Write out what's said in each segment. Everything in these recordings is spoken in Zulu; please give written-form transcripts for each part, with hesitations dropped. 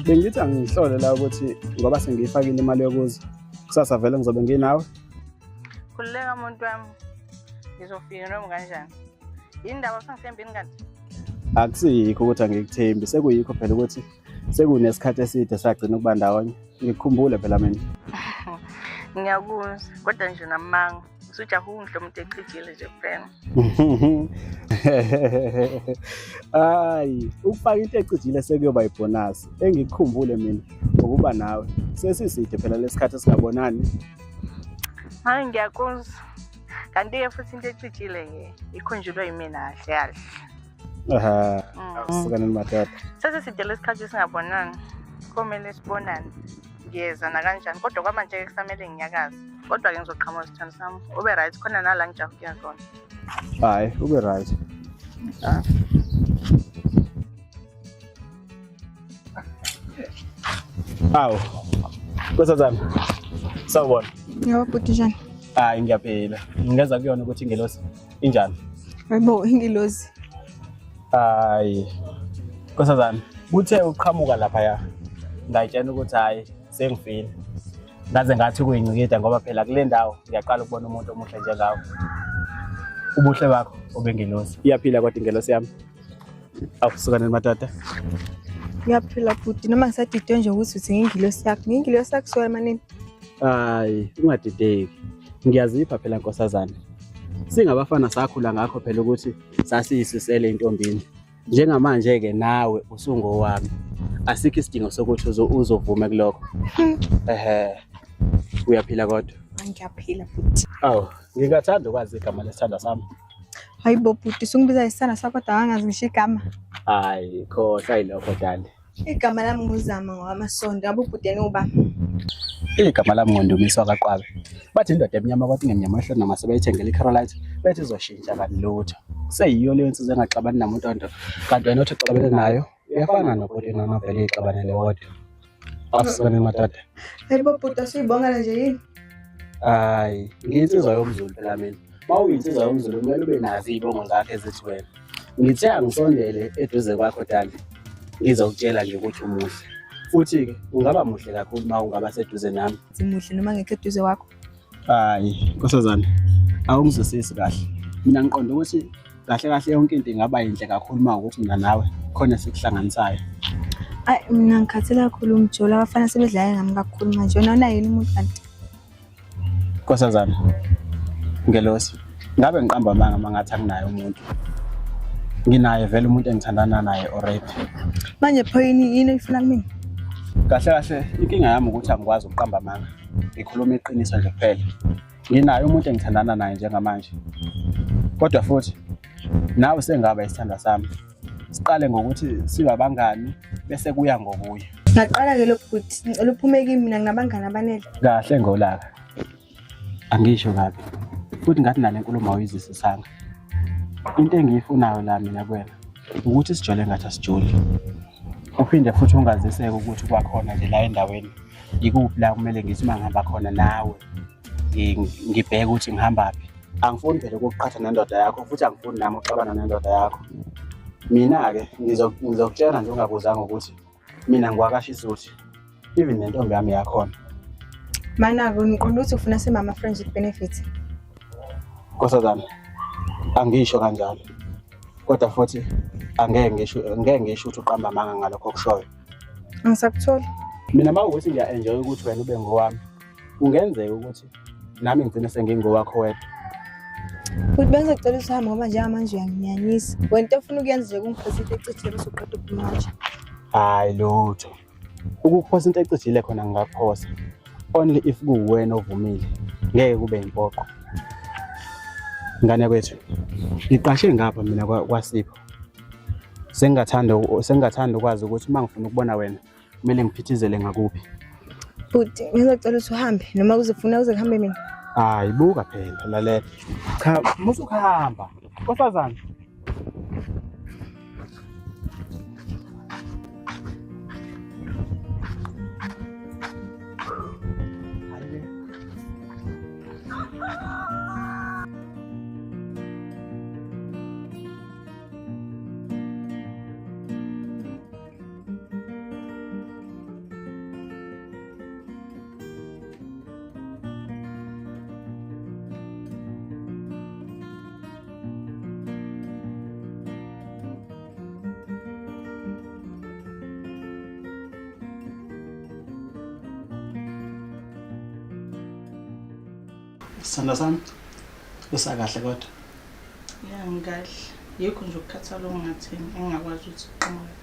Bengithi angihlole la ukuthi ngoba sengiyifakile imali yokuza. Kusasa vele ngizobe nginawe. Khululeka muntu wami. Ngizofika noma kanjani. Yini ndaba usangithembini kanti? Akusiyikho ukuthi angikuthembi, sekuyikho phela ukuthi sekunesikhathi eside sagcina ukuba ndawonye. Ngikukhumbule phela mina. Ngiyakuzwa, kodwa nje namanga. Usujaha unhle umuntu ecijile nje kuphela. Hayi, ukufaka into ecijile sekuyoba ibhonasi. Engikukhumbule mina ukuba nawe. Sesiside phela lesikhathi singabonani. Hayi ngiyakuzwa. Kanti-ke futhi into ecijile-ke ikhunjulwe yimina kahle kahle. Aha, awusukane madoda. Sesiside lesikhathi singabonani. Komele sibonane. Ngiyeza nakanjani kodwa kwamanje-ke kusamele nginyakaze. Kodwa-ke ngizoqhamuka isithando sami. Ube right khona nala ngijaha ukuya khona. Hayi, ube right. Awu. Nkosazana. Sawubona. Yebo bhuti njani? Hayi ngiyaphila. Ngingeza kuyona ukuthi ingelosi injani? Hayibo ingilozi. Hayi. Nkosazana, kuthe uqhamuka lapha ya. Ngayitshela ukuthi hayi sengifile. Ngaze ngathi kuyincikida ngoba phela kule ndawo ngiyaqala ukubona umuntu omuhle njengawe. Ubuhle bakho obengelosi. Iyaphila kodwa ingelosi yami. Awusukane madoda. Ngiyaphila bhuti noma ngisadidwe nje ukuthi uthi ngingilosi yakho. Ngingilosi yakho kusukela manini? Hayi, ungadideki. Ngiyazipha phela nkosazana. Singabafana sakhula ngakho phela ukuthi sasiyisisele intombini. Njengamanje ke nawe usungowami. Asikho isidingo sokuthi uzovume kulokho. Ehhe. Uyaphila kodwa. Ngiyaphila bhuti. Awu, ngingathanda ukwazi igama lesithandwa sami. Hayibo bhuti usungibiza isithanda sakho kodwa angazi ngisho igama. Hayi, khohlwa yilokho dali. Igama lami nguZama ngowamasondo. Ngabe ubhuti yena uba? Igama lami ngoNdumiso kaQwabe. Bathi indoda emnyama kwathi ngemnyama ehloni noma sebeyithengele iCarolite bethi izoshintsha kanti lutho. Seyiyo leyo nsizwa engaxabani namuntu onto. Kanti wena othi uxabene nayo uyafana nobhuti noma vele ixabanele wodwa. Awusukane madoda. Hayibo bhuti asuyibongela nje yini? Hayi, ngiyinsizwa yomZulu phela mina. Uma uyinsizwa yomZulu kumele ube nazo iy'bongo zakho ezithi wena. Ngithe angisondele eduze kwakho dali. Ngizokutshela nje ukuthi umuhle. Futhi-ke ungaba muhle kakhulu uma ungaba seduze nami. Simuhle noma ngekho eduze kwakho. Hayi, nkosazana, awungizwisisi kahle. Mina ngiqonda ukuthi kahle kahle yonke into ingaba yinhle kakhulu uma ukuthi mina nawe khona esikuhlanganisayo. Ayi mina ngikhathele kakhulu umjolo abafana sebedlala ngami kakhulu manje. Wena unayo yini umuntu kanti? Nkosazana, ngelosi, ngabe ngiqamba amanga uma ngathi anginaye umuntu. Nginaye vele umuntu engithandana naye already. Manje pho yini yini oyifuna kumina? Kahle kahle inkinga yami ukuthi angikwazi ukuqamba amanga. Ngikhuluma iqiniso nje kuphela. Nginaye umuntu engithandana naye njengamanje. Kodwa futhi nawe sengaba isithandwa sami. Siqale ngokuthi sibe abangani bese kuya ngokuya. Ngaqala ke lo bhuti ngicela uphume kimi mina nginabangani abanele. Kahle ngolaka. Angisho kabi. Futhi ngathi nale nkulumo awuyizwisisanga. Into engiyifunayo la mina kuwena ukuthi sijole ngathi asijoli. Uphinde futhi ungaziseke ukuthi kwakhona nje la endaweni ikuphi la kumele ngithi uma ngihamba khona nawe ngibheke ukuthi ngihambaphi. Angifuni phela ukukuqhatha nendoda yakho futhi angifuni nami ukuxabana nendoda yakho. Mina-ke ngizokutshela nje ungabuzanga ukuthi mina ngiwakashisuthi even nentombi yami yakhona. Mana-ke ngiqonda ukuthi ufuna simama friends with benefits. Nkosazana, angisho kanjalo. Kodwa futhi angeke ngisho ngeke ngisho ukuthi uqamba amanga ngalokho okushoyo. Angisakutholi. Mina uma ukuthi ngiya-enjoy ukuthi wena ube ngowami, kungenzeka ukuthi nami ngigcine sengingowakho wedwa. Futhi bengizocela ukuthi uhambe ngoba njengamanje uyanginyanyisa. Wena into ofuna ukuyenza nje kungiphosa into ecijile bese uqeda ukuphuma kanje. Hayi lutho. Ukuphosa into ecijile khona ngingakuphosa. Only if kuwuwena ovumile. Ngeke kube impoqo. Ngane kwethu, ngiqashe ngapha mina kwaSipho. Sengingathanda ukwazi ukuthi uma ngifuna ukubona wena kumele ngiphithizele ngakuphi. Bhuti, ngizocela ukuthi uhambe noma uzofuna uze kuhambe mina. Hayi buka phela lalela. Cha, musukuhamba. Nkosazana. Sithanda sami. Usakahle kodwa. Ya ngikahle. Yikho nje ukukhathala okungatheni engingakwazi ukuthi kuqhamuka.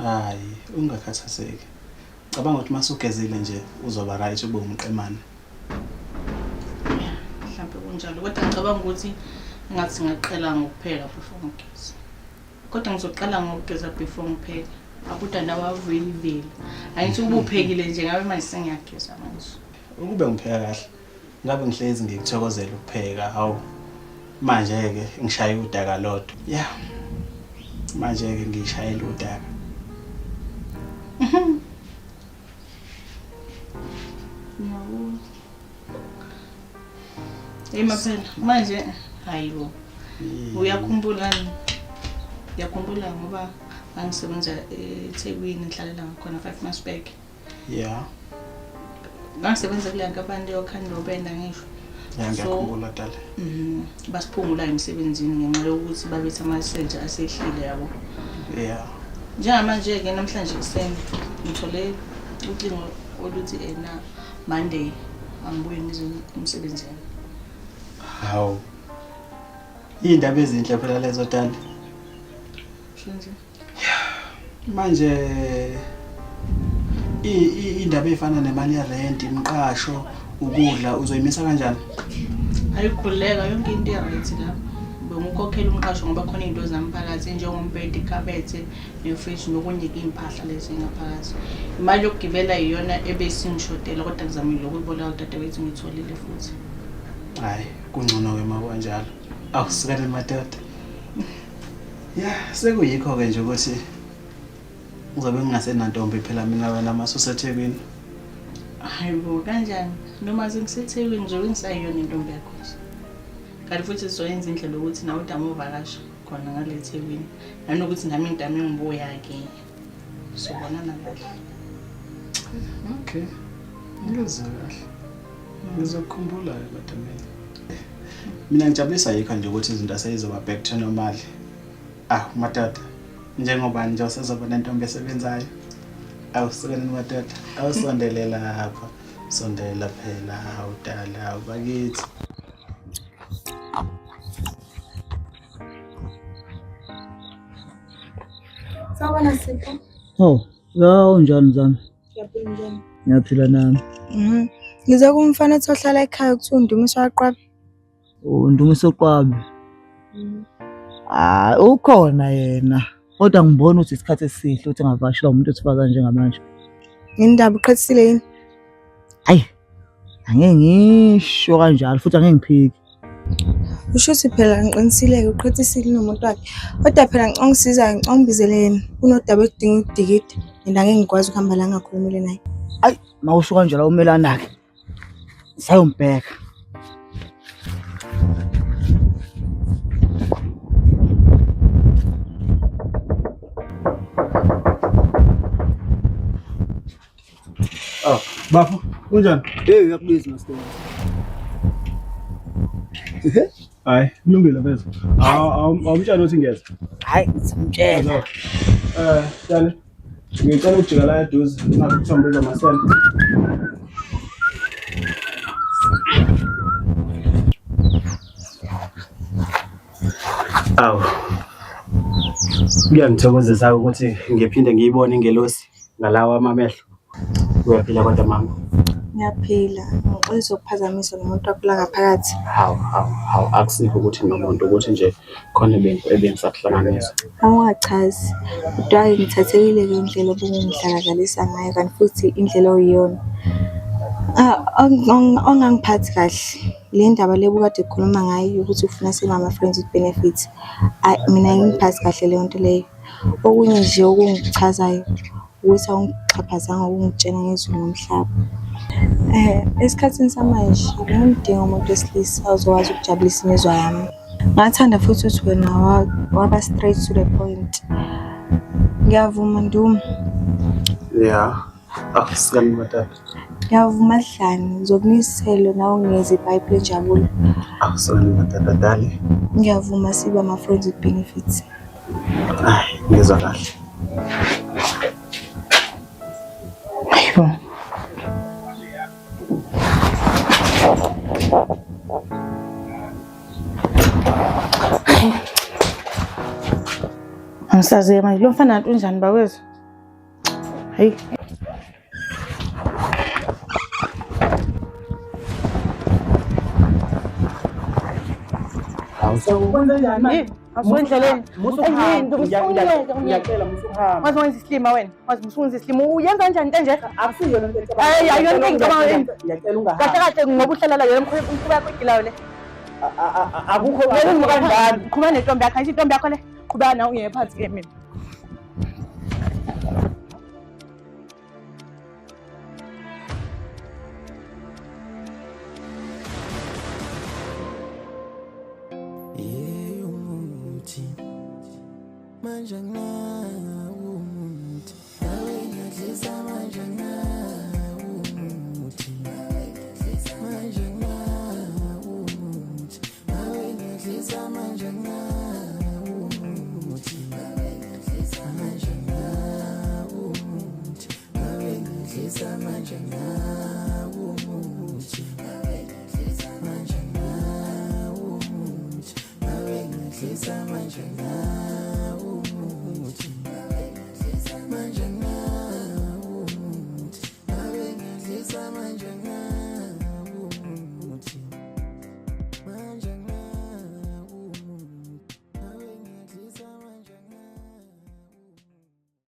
Hayi, ungakhathazeki. Cabanga ukuthi masugezile nje uzoba right ube umqemane. Ya, mhlawumbe kunjalo kodwa ngicabanga ukuthi ngathi ngaqela ngokupheka before ngigeze. Kodwa ngizoqala ngokugeza before ngipheke. Akuda nawe avuyivile. Angithi ubuphekile nje ngabe manje sengiyageza manje. Ukube ngipheka kahle ngabe ngihlezi ngikuthokozela ukupheka hawu. Manje-ke ngishaye udaka lodwa. Ya. Manje-ke ngishayela udaka. Ngiyakuzwa. Hey maphela manje hayibo. Uyakhumbula Ngiyakhumbula ngoba ngangisebenza eThekwini ngihlalela ngakhona 5 months back. Yeah. Ngangisebenza kule nkampani yokhanda openda ngisho. Yeah, ngiyakhumbula dala. Basiphungula emsebenzini ngenxa yokuthi babethi amasenja asehlile yabo. Yeah. Njengamanje ke namhlanje ekuseni ngithole ucingo oluthi ena Monday angibuye ngize emsebenzini. Hawu. Iy'ndaba ezinhle phela lezo dali. Shenzi. Manje indaba efana nemali yerent, imiqasho, ukudla uzoyimisa kanjani? Ayikhululeka yonke into i-right lapho. Bengukhokhela umqasho ngoba khona iy'nto zami phakathi njengombhede, ikhabethe, nefriji nokunye-ke iy'mpahla lezi ngaphakathi. Imali yokugibela iyona ebesingishodela kodwa ngizamile ukuyiboleka kudadewethu ngiyitholile futhi. Hayi, kungcono-ke uma kanjalo. Awusukele madoda. Ya, sekuyikho-ke nje ukuthi ngizobe ngingasenantombi phela mina wena mase useThekwini. Hayi bo, kanjani? Noma sengiseThekwini ngizobe ngisayiyona intombi yakho nje. Kanti futhi sizoyenza indlela yokuthi nawe udame uvakasha khona ngale Thekwini. Nanokuthi nami ngidame ngibuya-ke. Sobonana kahle. Okay. Ngizwa kahle. Ngizokukhumbula-ke kodwa mina. Mina ngijabulisa yikho nje ukuthi izinto seyizoba back to normal. Ah, madoda. Njengoba nje usezoba nentombi esebenzayo. Awusukeni madoda. Awusondele lapha. Sondela phela, hawu dala, hawu bakithi. Sawubona Sipho. Oh, ya unjani mzami? Ngiyaphila njani? Ngiyaphila nami. Mhm. Ngize kumfana othi ohlala ekhaya kuthiwa uNdumiso waqwabe. UNdumiso Qwabe. Ah, ukhona yena. Kodwa ngibona ukuthi isikhathi esihle ukuthi angavakashelwa umuntu wesifazane njengamanje. Yini ndaba uqhathisile yini? Hayi. Angeke ngisho kanjalo futhi angeke ngiphike. Usho ukuthi phela ngiqinisile-ke uqhathisile nomuntu wakhe. Kodwa phela ngicela ungisiza ngicela ungibizele yena. Kunodaba oludinga ukudikida and angeke ngikwazi ukuhamba la ngingakhulumile naye. Hayi, mawusho kanjalo umelana-ke. Sayombheka. Oh, bafo, kunjani? Hey, uyakubiza master. Hayi, kulungile mfethu. Awumtshela ukuthi ngiyeza. Hayi, ngizomtshela. Eh, Dali. Ngicela ukujika la eduze, nakho kuthiwa ngibiza amasende. Awu. Kuyangithokozisa ukuthi ngiphinde ngiyibone ingelosi ngalawa amamehlo. Uyaphila kodwa mama? Ngiyaphila. Ngixolisa ukuphazamisa nomuntu wakho la ngaphakathi. Hawu, hawu, hawu, akusikho ukuthi nomuntu ukuthi nje khona ebengisakuhlanganisa. Awungachazi. Kodwa-ke ngithathekile-ke indlela obungidlaladlalisa ngayo kanti futhi indlela oyiyona. Ongangiphathi kahle le ndaba le obukade ukhuluma ngayo yokuthi ufuna sibe ama-friends with benefits. Ayi mina ayingiphathi kahle leyo nto leyo. Okunye nje okungichazayo ukuthi awungixhaphazanga ukungitshela ngezulu nomhlaba. Esikhathini samanje angimdingi umuntu wesilisa ozokwazi ukujabulisa imizwa yami. Ngathanda futhi ukuthi wena waba straight to the point. Ngiyavuma Ndume. Yeah. Ah, sikani matata. Ngiyavuma Dlani, ngizokunika isithelo nawe unginikeze ipayipi lenjabulo. Ah, sikani matata dali. Ngiyavuma sibe ama-friends with benefits. Hayi, ngizwa kahle. Hayibo. Angisazi-ke manje lo mfana kanti unjani bakwethu? Hayi. Awusendleleni. Ngiyacela musuhamba. Waze wenza isilima wena. Waze musunza isilima. Uyenza kanjani into enje? Akusiyo lento engicabanga. Hayi, ayona into engicabanga. Ngiyacela ungahambi. Kahle kahle ngoba uhlala la yona umkhuba yakho egilayo le. Akukho Yena akukho kanjalo. Qhuba nentombi yakho, ayisho intombi yakho le. Qhubeka nawe ungeke phansi ke mina. Yey umuthi manje anginawo umuthi nawe ngiyadlisa manje anginawo umuthi manje anginawo umuthi nawe ngiyadlisa manje anginawo umuthi manje anginawo umuthi nawe ngiyadlisa manje anginawo umuthi manje anginawo umuthi nawe ngiyadlisa manje anginawo umuthi manje anginawo umuthi nawe ngiyadlisa manje.